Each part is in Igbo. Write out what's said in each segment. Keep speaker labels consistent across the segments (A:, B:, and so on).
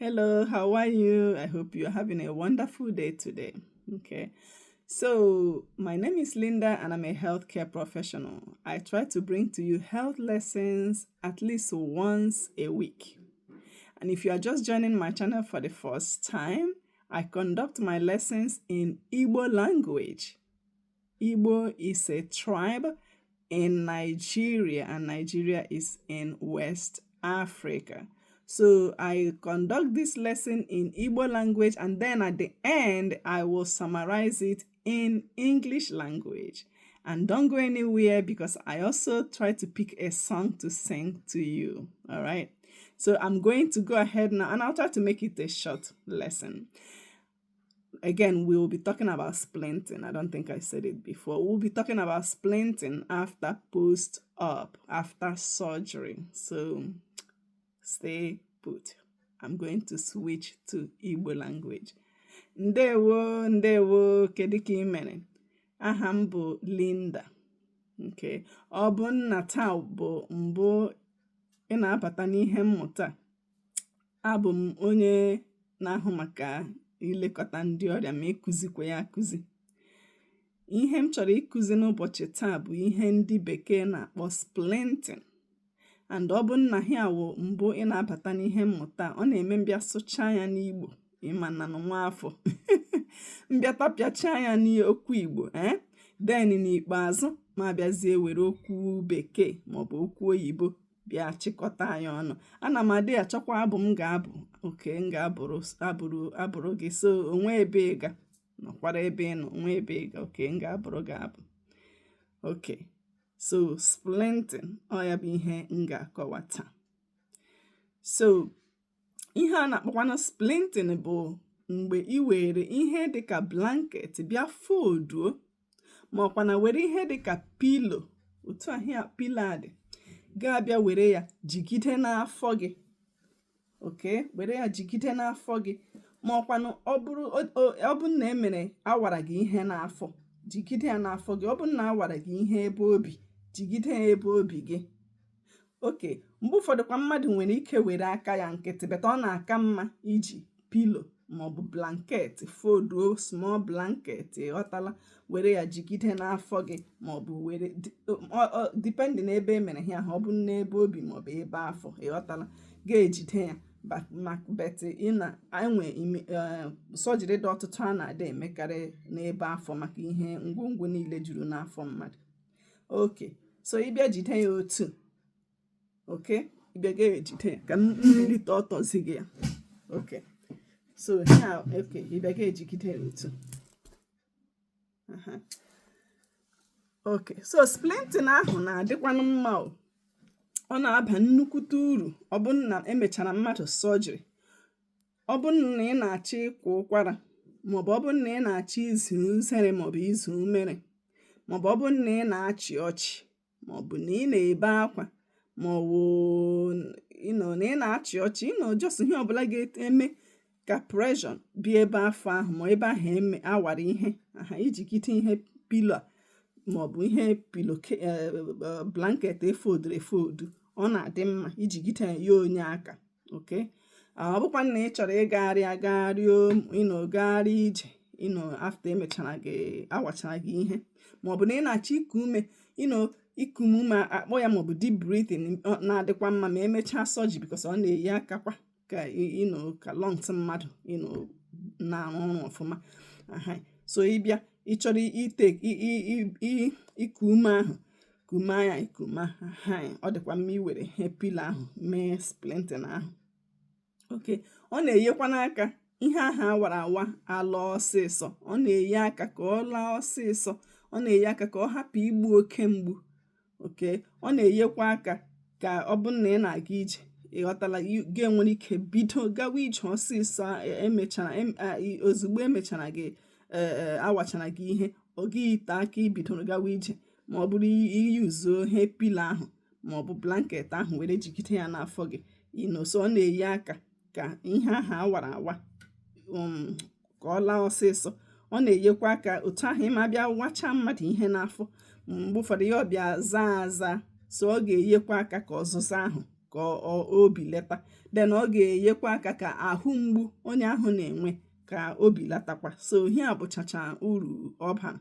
A: Hello, how are you? I hope you're having a wonderful day today. Okay. So, my name is Linda and I'm a healthcare professional. I try to bring to you health lessons at least once a week. And if you are just joining my channel for the first time, I conduct my lessons in Igbo language. Igbo is a tribe in Nigeria, and Nigeria is in West Africa. So I conduct this lesson in Igbo language, and then at the end, I will summarize it in English language. And don't go anywhere because I also try to pick a song to sing to you. All right. So I'm going to go ahead now and I'll try to make it a short lesson. Again, we will be talking about splinting. I don't think I said it before. We'll be talking about splinting after post op, after surgery. So stay put. I'm going to switch to Igbo language. Ndewo, ndewo, kedu ka ị mere? Aha m bụ Linda. Okay. Ọ bụ na taa bụ mbụ ị na-abata n'ihe mmụta. Abụ m onye na-ahụ maka ilekọta ndị ọrịa ma ịkụzikwa ya akụzi. Ihe m chọrọ ịkụzi n'ụbọchị taa bụ ihe ndị bekee na-akpọ splinting. And ọ bụ na ya wụ mbụ ị na-abata n'ihe mmụta, ọ na-eme mbịa sụchaa ya n'Igbo ịma na nwa afọ mbịa tapịachaa ya n'okwu Igbo then n'ikpeazụ ma abịazie were okwu bekee maọbụ okwu oyibo bịa chịkọta ya ọnụ. Ana m adị achọkwa abụ m ga-abụ oke m ga-abụrụ abụrụ abụrụ gị, so onwe ebe ị ga nọkwara ebe ị nọ onwe ebe ị ga oke m ga-abụrụ gị abụ. Okay, so splinting, ọ ya bụ ihe m ga-akọwa taa. So ihe a na-akpọkwanụ splinting bụ mgbe ị were ihe dịka blanket bịa folduo, ma ọkwa na were ihe dịka pillow, otu ahịa pillow a dị, ga-abịa were ya jigide n'afọ gị. Okay, were ya jigide n'afọ gị, ma ọkwanụ ọ bụrụ ọ bụ na emere awara gị ihe n'afọ, jigide ya n'afọ gị. Ọ bụrụ na awara gị ihe ebe obi, jigide ya ebe obi gị. Okay, mgbe ụfọdụ kwa mmadụ nwere ike were aka ya nkịtị, but ọ na-aka mma iji pillow maọbụ blanket folduo, small blanket, ịghọtala, were ya jigide n'afọ gị, maọbụ were depending n'ebe e mere ihe ahụ, ọ bụ n'ebe obi maọbụ ebe afọ, ịghọtala, ga-ejide ya. But ị na-enwe surgery dị ọtụtụ a na-adị emekarị n'ebe afọ maka ihe ngwongwo niile juru n'afọ mmadụ. Okay, so ịbịa jide ya otu, okay, ịbịa ga-ejide ya ka m mbilite ọtọzi gị ya. Okay, so here, okay, ịbịa ga-ejigide ya otu. Okay, so splinting ahụ na-adịkwanụ mma o. Ọ na-aba nnukwute uru. Ọ bụrụ na emechara mmadụ surgery, ọ bụrụ na ị na-achọ ịkwa ụkwara, maọbụ ọ bụrụ na ị na-achọ izu uzere maọbụ izu umere, maọbụ ọ bụrụ na ị na-achị ọchị, maọbụ na ị na-ebe akwa, maọbụ na ị na-achị ọchị, just ihe ọbụla ga-eme ka pressure bịa ebe afọ ahụ ma ebe ahụ eme awara ihe aha, ijigide ihe pillow maọbụ ihe pillow, blanket efolduru efoldu, ọ na-adị mma ijigide ya onye aka. Okay, ọ bụkwa na ị chọrọ ịgagharị agagharị, gagharị ije after emechara gị awachara gị ihe, maọbụ na ị na-achọ iku ume, iku ume akpọ ya maọbụ deep breathing, na-adịkwa mma ma emechaa surgery because ọ na-eyi aka kwa ka ka lungs mmadụ na-arụ ọrụ ọfụma. So ịbịa ị chọrọ ite iku ume ahụ, kume ya ikume, ọ dịkwa mma iwere ihe pillow ahụ mee splinting ahụ. Okay, ọ na-enyekwa n'aka ihe ahụ awara awa ala ọsịsọ. Ọ na-enye aka ka ọ laa ọsịsọ. Ọ na-enye aka ka ọ hapụ igbu oke mgbu. Okay, ọ na-enyekwa aka ka ọ bụrụ na ị na-aga ije, ịghọtala, ga-enwere ike bido gawa ije ọsịsọ emechara ozugbo emechara gị awachara gị ihe, ọ gị ite aka ibidoro gawa ije, ma ọ bụrụ iyuzuo ihe pillow ahụ ma ọ bụ blanket ahụ were jigide ya n'afọ gị. So ọ na-enye aka ka ihe ahụ awara awa ka ọ laa ọsịsọ. Ọ na-enyekwa aka otu ahụ ịma bịa wacha mmadụ ihe n'afọ, mgbe ụfọdụ ya ọbịa zaa aza, so ọ ga-enyekwa aka ka ọzụza ahụ ka ọ laa ọsịsọ. Ka o bilata. Then ọ ga-enyekwa aka ka ahụ mgbu onye ahụ na-enwe ka o bilatakwa. So ihe a bụchacha uru ọ bara.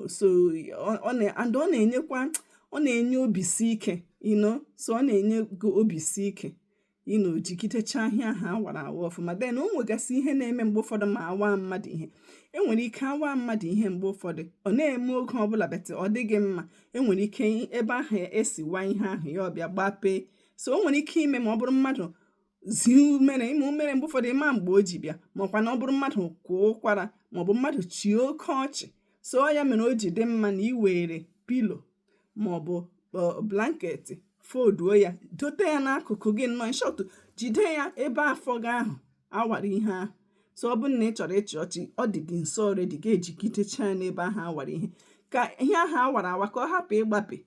A: So ọ na and ọ na-enyekwa, ọ na-enye obi si ike. So ọ na-enye gị obi si ike, jigidecha ihe ahụ awara awa ọfụma. Then o nwegasị ihe na-eme mgbe ụfọdụ ma awa mmadụ ihe. Enwere ike awa mmadụ ihe mgbe ụfọdụ, ọ na-eme oge ọbụla, but ọ dịghị mma. Enwere ike ebe ahụ esi wa ihe ahụ, ya ọbịa gbapee. So o nwere ike ime ma ọ bụrụ mmadụ zie umere, ime umere mgbe ụfọdụ, ịma mgbe o ji bịa, makwa na ọ bụrụ mmadụ kwụọ ụkwara maọbụ mmadụ chie oke ọchị. So ọ ya mere o ji dị mma na ị were pillow maọbụ blanket, folduo ya, dote ya n'akụkụ gị nnọọ. In short, jide ya ebe afọ gị ahụ awara ihe ahụ. So ọ bụrụ na ị chọrọ ịchị ọchị, ọ dị gị nso already, ga-ejigidecha ya n'ebe ahụ awara ihe, ka ihe ahụ awara awa ka ọ hapụ ịgbape,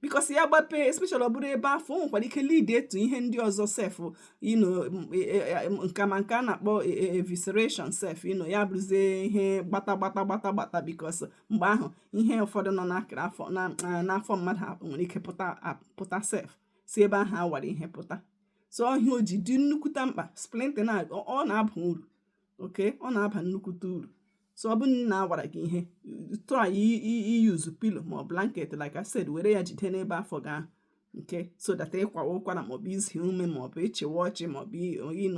A: because ya gbapee, especially ọ bụrụ ebe afọ, o nwekwara ike lead etu ihe ndị ọzọ sef, nke ma nke a na-akpọ evisceration sef, ya bụrụzie ihe gbata gbata gbata gbata, because mgbe ahụ ihe ụfọdụ nọ n'akịrị afọ n'afọ mmadụ nwere ike pụta pụta sef, si ebe ahụ awara ihe pụta. So ọhịa o ji dị nnukwute mkpa, splinting ọ na-aba uru. Okay, ọ na-aba nnukwute uru. So ọ bụrụ na awara gị ihe, try iyuzu pillow ma ọ blanket, like I said, were ya jide n'ebe afọ gị ahụ nke so that ịkwawa ụkwara maọbụ izi ume maọbụ ịchịwa ọchị maọbụ ị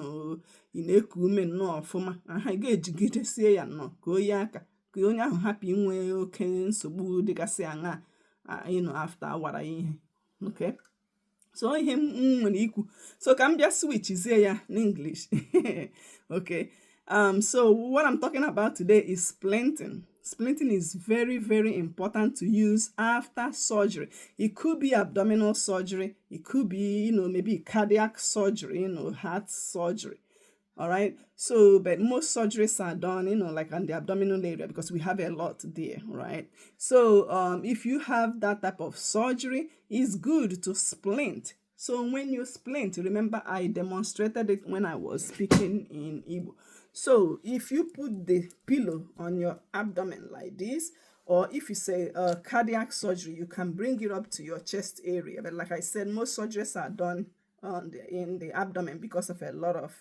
A: na-eku ume nnọọ ọfụma aha, ị ga-ejigidesie ya nnọọ ka o yie aka ka onye ahụ hapụ inwe oke nsogbu dịgasị aṅa after awara ya ihe. Okay, so ihe m nwere ikwu, so ka m bịa switchzie ya n'English. Okay, so what I'm talking about today is splinting. Splinting is very, very important to use after surgery. It could be abdominal surgery, it could be maybe cardiac surgery, heart surgery. All right, so but most surgeries are done like on the abdominal area because we have a lot there, right? So if you have that type of surgery, it's good to splint. So when you splint, remember I demonstrated it when I was speaking in Igbo. So if you put the pillow on your abdomen like this, or if you say cardiac surgery, you can bring it up to your chest area. But like I said, most surgeries are done in the abdomen because of a lot of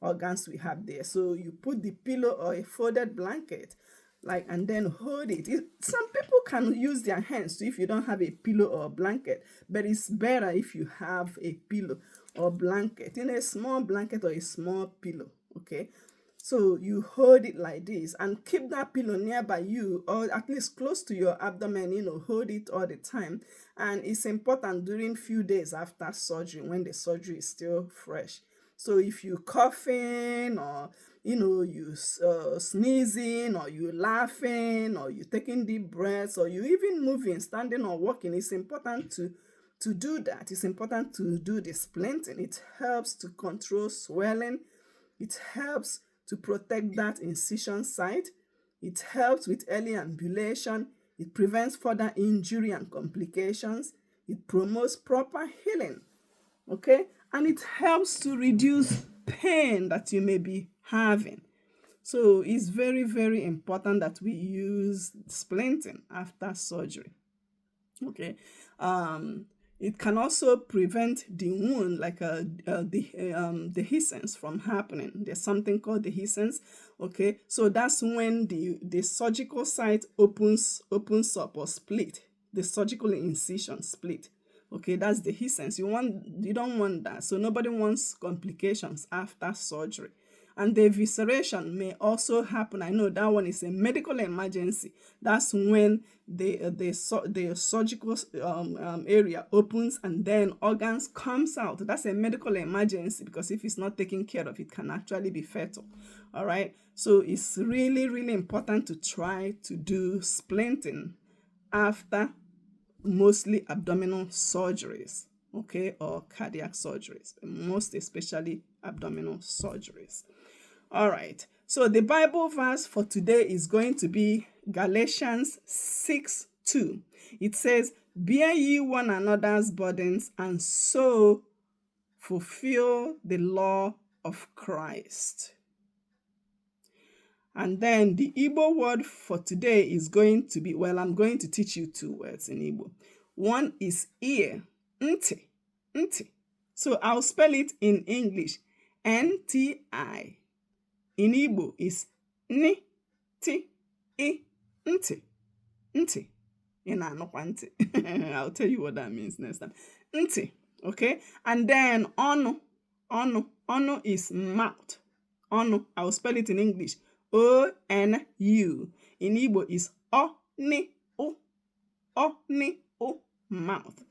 A: organs we have there. So you put the pillow or a folded blanket, like, and then hold it. Some people can use their hands too if you don't have a pillow or blanket, but it's better if you have a pillow or blanket, in a small blanket or a small pillow. Okay, so you hold it like this and keep that pillow nearby you or at least close to your abdomen. Hold it all the time. And it's important during few days after surgery, when the surgery is still fresh. So if you coughing or you sneezing or you laughing or you taking deep breaths or you even moving, standing or walking, it's important to do that. It's important to do the splinting. It helps to control swelling. It helps to protect that incision site. It helps with early ambulation. It prevents further injury and complications. It promotes proper healing. Okay? And it helps to reduce pain that you may be having. So it's very, very important that we use splinting after surgery. Okay. It can also prevent the wound, like the dehiscence from happening. There's something called dehiscence. Okay, so that's when the surgical site opens up or split. The surgical incision split. Okay, that's dehiscence. You don't want that. So nobody wants complications after surgery. And the evisceration may also happen. I know that one is a medical emergency. That's when the surgical area opens and then organs comes out. That's a medical emergency because if it's not taken care of, it can actually be fatal. All right. So it's really, really important to try to do splinting after mostly abdominal surgeries, okay, or cardiac surgeries, most especially abdominal surgeries. All right. So the Bible verse for today is going to be Galatians 6:2. It says, "Bear ye one another's burdens and so fulfill the law of Christ." And then the Igbo word for today is going to be, well, I'm going to teach you two words in Igbo. One is ear, ntị, ntị. So I'll spell it in English. N-T-I. In Igbo is N, T, I, ntị. Ntị. Ị na-anụkwa ntị. I'll tell you what that means next time. Ntị. Okay? And then ọnụ. Ọnụ. Ọnụ is mouth. Ọnụ. I'll spell it in English. O-N-U. In Igbo is Ọ, N, U. Ọ, N, U. Mouth.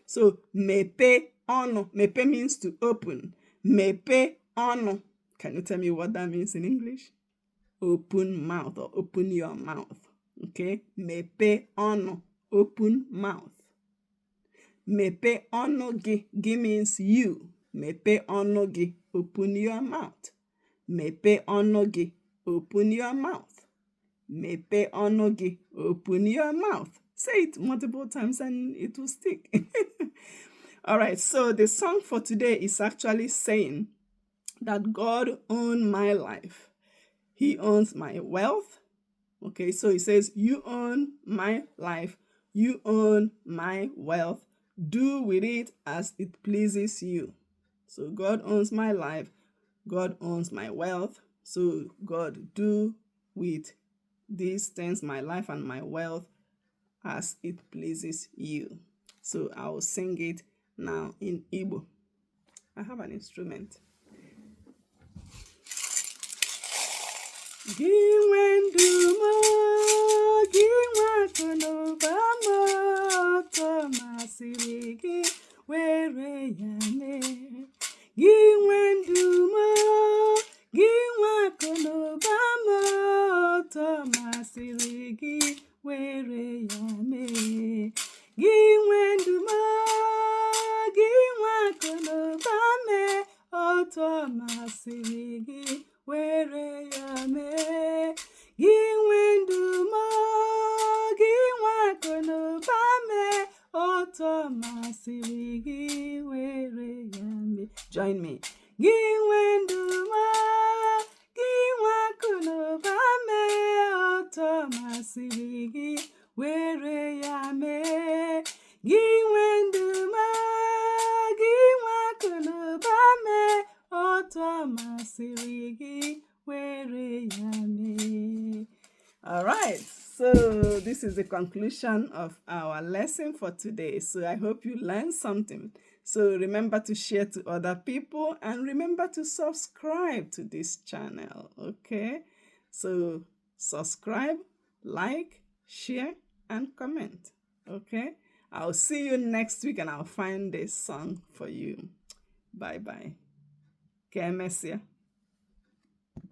A: So mepe ọnụ. Mepe means to open. Mepe ọnụ. Can you tell me what that means in English? Open mouth or open your mouth. Okay? Mepe ọnụ. Open mouth. Mepe ọnụ gị. Gị means you. Mepe ọnụ gị. Open your mouth. Mepe ọnụ gị. Open your mouth. Mepe ọnụ gị. Open your mouth. Say it multiple times and it will stick. All right, so the song for today is actually saying that God owns my life. He owns my wealth. Okay, so he says, "You own my life, you own my wealth. Do with it as it pleases you." So God owns my life, God owns my wealth. So God, do with these things, my life and my wealth, as it pleases you. So I will sing it now in Igbo. I have an instrument. Gị nwe ndụ m, gị nwe akụ na ụba m, otu ọ masịrị gị, were ya mee. Gị nwe ndụ m, gị nwe akụ na ụba m, otu ọ masịrị gị, were ya mee. Gị nwe ndụ m, gị nwe akụ na ụba m, otu ọ masịrị gị, were ya mee. Gị nwe ndụ m, gị nwe akụ na ụba m, otu ọ masịrị gị, were ya mee. Join me. Gị nwe ndụ m, gị nwe akụ na ụba m, otu ọ masịrị gị, were ya mee. Gị nwe ndụ m, gị nwe akụ na ụba m, otu ọ masịrị gị, were ya mee. All right, so this is the conclusion of our lesson for today. So I hope you learned something. So remember to share to other people and remember to subscribe to this channel. Okay, so subscribe, like, share, and comment. Okay, I'll see you next week and I'll find this song for you. Bye bye. Ka emesịa.